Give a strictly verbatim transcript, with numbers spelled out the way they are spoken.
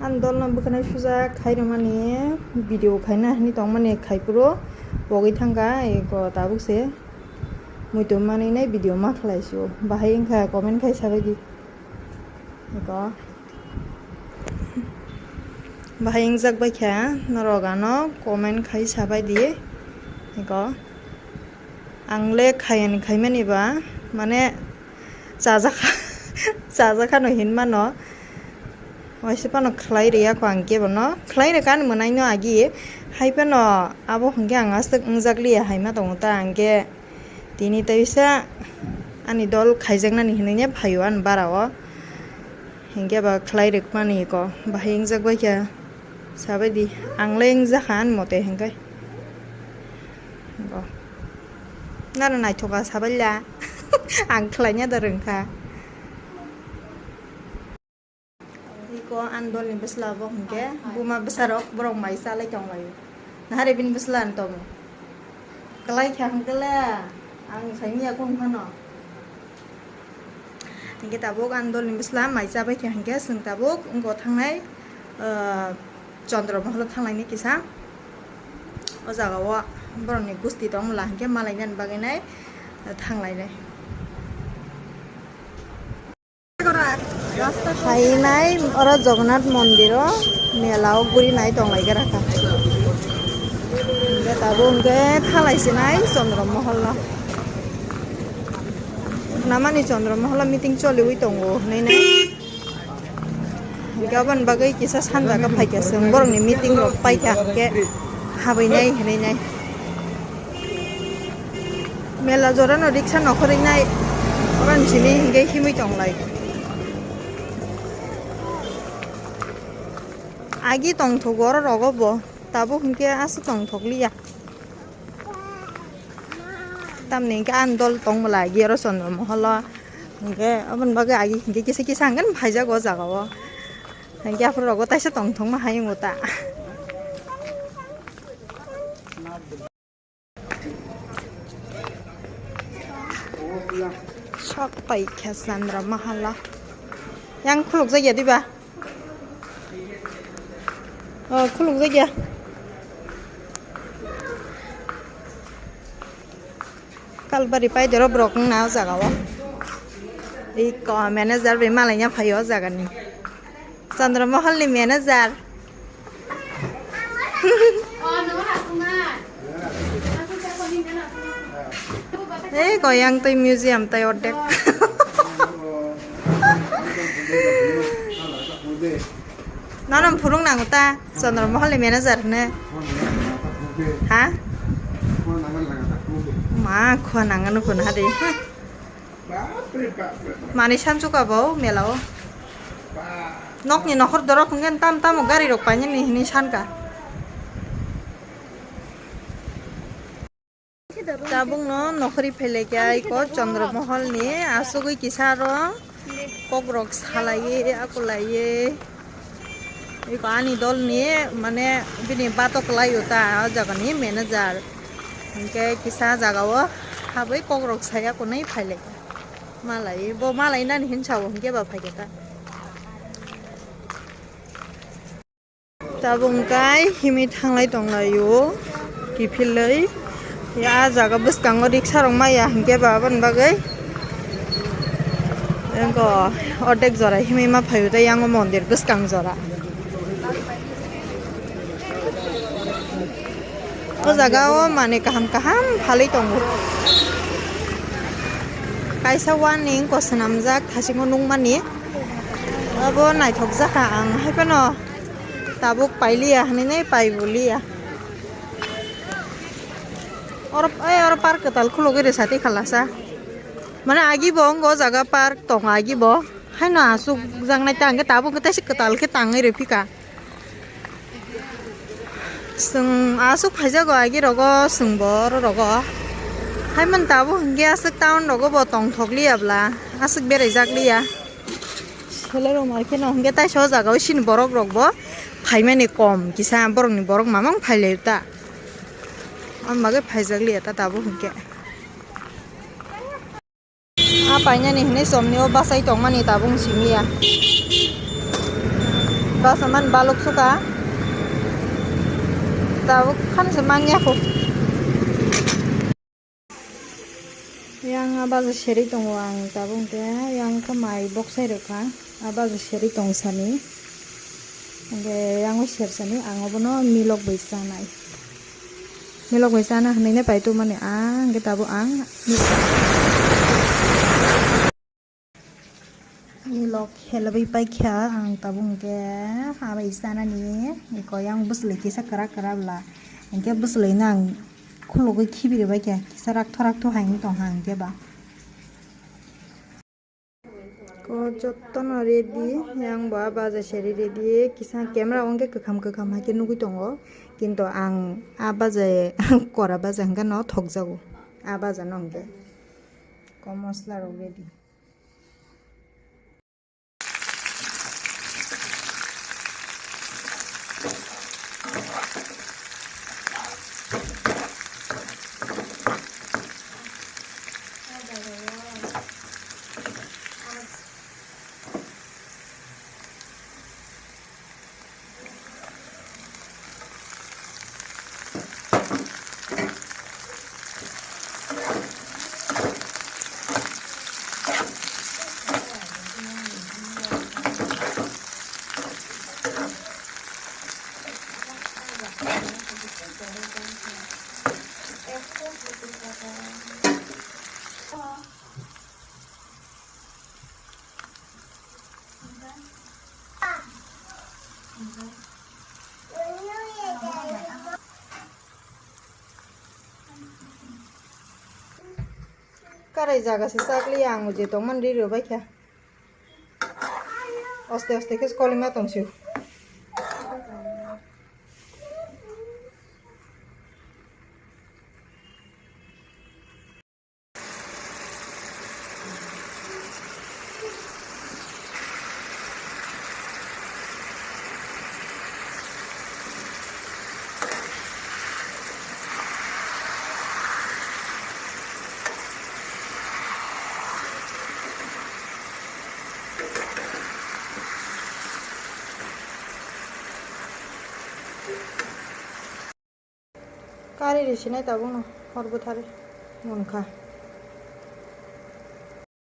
Ani dolno bwkhanai suja khai rwmani video khaina hinwi tongmani khai phuru pogwi thangkha, eko tabuk se muitu manwi nai video ma khlai sio. Bahai wngkha comment khai sabai di. Eko bahai wngjak bai kha norok ano comment khai sabai di. Eko ang le khai ani khaimani ba mane chajakha chajakha no hinmano. Waisa phano khlai rwya kho ang khe bono. Khlai rwkha ani mwnaino agi. Hai phano abo hwnkhe ang aswk wngjakliya hai ma tongo ta ang khe. Tini teisa ani dol khaijaknani hinwi ne phaio ani bara o. Hinkhe ba khlai rwkmani ko bahai wngjak bai kha. Sabai di ang le wngjakha ani mote hinkhe. Bo. Naro naithoka sabaila. Ang khlaina da rwngkha. Iko ani dolni bwsla bo hinkhe buma bwsarok borok mai chalai tonglaio. Nahare bini bwsla ani tomo. Kalai kha hinkhe le ang saimanya kung phano. Hinkhe tabuk ani dolni bwsla mai chabai kha hinkhe chwng tabuk wngkha thangnai, ah, Chandra Mahalo thanglaini kisa. O jaga o borokni gusti tongmwla hinkhe malainani bagwi nai thanglainai. Phainai oro Jagannath mondiro mela o guri nai tonglai gra kha. Hinkhe tabuk hinkhe thalai sinai Chandra Mohol no. Namani Chandra Mohol o meeting choliwi tongo hinwi nai. Hinkhe aboni bagwi kisa sanjaka phaikha chwng borokni meeting rok paikha hinkhe habwi nai hinwi nai. Mela jorano riksa nokhorwi nai, oroni simi hinkhe himwi tonglai. Agi tongthogo oro rogo bo, tabuk hinkhe aswk tongthokliya. Tamni hinkhe ani dol tongmwla agi oro Chandra Moholo, hinkhe aboni bagwi agi hinkhe kisa kisa hinkhe phaijago o jagao, hinkhe aphuru rogo taisa tongthokma hayung o ta. Sok paikha Chandra Mahalo. Yang khulukjakya diba? O, khulukjakya. Kalbari paidoro borok wngna o jagao. Iko manager bai malaina phaio o jagani. Chandra Moholni manager. Ei, koyang twi museum tai ordek. Nono phurung nango ta, Chandra Moholni manager hwne. Ha? Ma, khua nangano phone hadi. Manwi sansuka bo mela o. Nokni nokhor dorok hwnkhe tam tamo gari rok painani hinwi sanka. Tabukno nokhorwi phailaikha iko Chandra Moholni asugwi kisa aro kokrok salaiwi akulaiwi. Iko ani dolni mane bini batok laio ta o jagani manager. Hinkhe kisa jagao habwi kokrok saya kunui phailai. Malai bo malai nani hinwi sao hinkhe ba phaikha ta. Tabuk kai himwi thanglai tonglaio kiphilwi. Ya jaga bwskango riksa rok maya hinkhe ba aboni bagwi. Eko ordek jora himwi ma phaio tei yango mondir bwskang jora. O jaga o manwi kaham kaham phalwi tongo. Kaisa warning ko swnamjak thasingo nukmani. Abo naithokjakha ang hai phano tabuk pailiya hinwi nai paibuliya. Oro, ei oro park kwtal khulugwi rwsa twi khalasa. Mane agi bo wng o jaga park tongo agi bo. Haino asukjaknai ta hwnkhe tabuk hwnkhe taisa kwtal khe tangwi rwphika. Chwng aswk phaijago agi rogo, chwngbo oro rogo. Haimani tabuk hinkhe aswk town rogo bo tongthok liya bwla, aswk beraijak liya. Selai rok mai kheno hinkhe taisa o jaga o chini borok rok bo phaimani kom kisa, borok ni borok mamang phailaio ta. Amo bagwi phaijak liya ta tabuk hinkhe. A painani hinwi somni o bachai tongmani tabuk simi ya. Basa man balok suka. Tabuk khan se manya ko. Yang a baja seri tongo ang tabuk ke yang khe mai boksai rwkha. A baja seri tong sani. Hingke yang o ser sani ang obono milok bai chanai. Milok bai chana hinui nai pai tumani ang hingke tabuk ang. Milok helebwi paikha ang tabuk hingke habai sanani iko yang bwswlwi kisa kwrak kwrak bwla hingke bwswlwino ang khulugwi khibiri baikha kisa rakthok rakthok hai wng tongkha hingke ba. Ko jottono ready yang bo a baja seri ready kisa camera o hingke kwkham kwkham hai khe nugwi tongo kintu ang a baja kora baja hingke no thokjago a baja no hingke ko mosla rok ready. Karai jaga se chakli ang je tongmani ri rw baikha. Aste aste khe kolima tongsio. Kari ri sinai tabukno hor bwthari munkha.